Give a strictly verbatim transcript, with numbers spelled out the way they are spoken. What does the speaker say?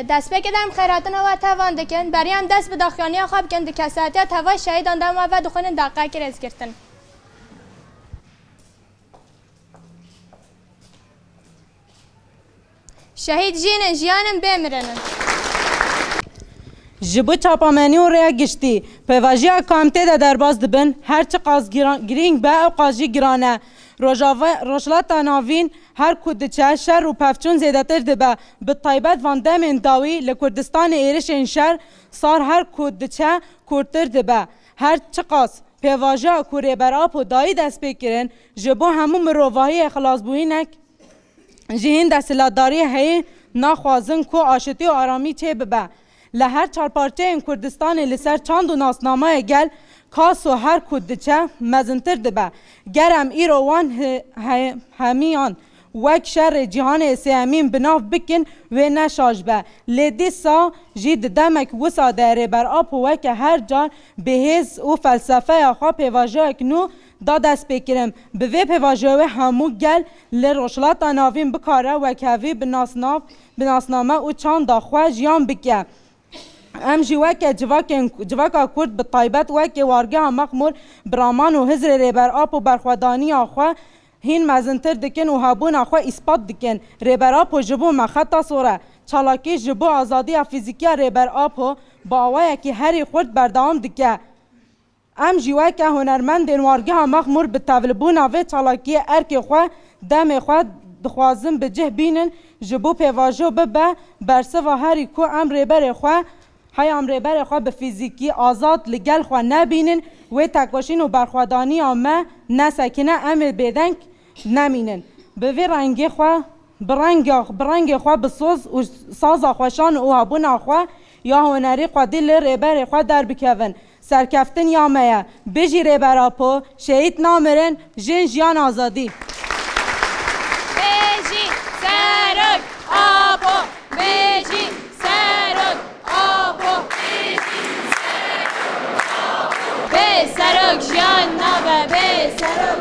Destpêkê de em xêratina we tevan dikin. Beriya em dest bi daxuyaniya xwe bikin, di kesayetiya teva şehîdan de em we vedixwînin deqeyekê rêzgirtin. Şehîd jîn in, jiyan in, bê mirin in. Ji bo çapemenî û rêya giştî, pêvajoya ku em tê de derbas dibin, her çiqas giran-, girîng be, ew qas jî giran e. Rojava-, Rojhilata Navîn her ku diçe, şer û pevçûn zêdetir dibe. Bi taybet van demên dawî li Kurdistanê êrişên şer sar her ku diçe kûrtir dibe. Her çiqas pêvajoya ku Rêber Apo dayî destpêkirin, ji bo hemû mirovahiyê xilasbûyinek ji hîn desthilatdariyê heye, naxwazin ku aşitî û aramî çêbibe. Li her çar parçeyên Kurdistanê li ser çand û nasnameya gel kaso her ku diçe mezintir dibe. Ger em îro wan he-, he-, hemiyan wek şerê cîhanê sêyemîn bi nav bikin, wê ne şaş be. Lê dîsa jî di demek wisa de Rêber Apo weke her car bi hêz û felsefeya xwe pêvajoyek nû da destpêkirin. Bi vê pêvajoyê hemû gel li Rojhilata Navîn bikare wekhevî bi nasnav, bi nasname û çanda xwe jiyan bike. Em jî weke civakên, civaka Kurd bi taybet wekê Wargeha Mexmûr bi raman û hizrê Rêber Apo berxwedaniya xwe hîn mezintir dikin û hebûna xwe îspat dikin. Rêber Apo ji bo me xeta sor e. Çalakî ji bo azadiya fîzîkî ya Rêber Apo bi awayekî herî xurt berdewam dike. Em jî weke hunermendên Wargeha Mexmûr bi tevlibûna vê çalakiyê erkê xwe, demê xwe dixwazin bi cih bînin, ji bo pêvajo bibe bersiva herî ku em rêberê xwe, heya em rêberê xwe bi fîzîkî azad li gel xwe nebînin, wê tekoşîn û berxwedaniya me nesekine, em ê bêdeng nemînin. Bi vî rengê xwe, bi renga, bi rengê xwe bi soz û saza xweşan û hebûna xwe ya hunerî xwedî li rêberê xwe derbikevin. Serkeftin ya me ye. Bijî Rêber Apo, şehîd namirin, jin jiyan azadî. Bijî Serok Apo, bijî Serok Apo. Bê Serok jiyan nabe, bê Serok.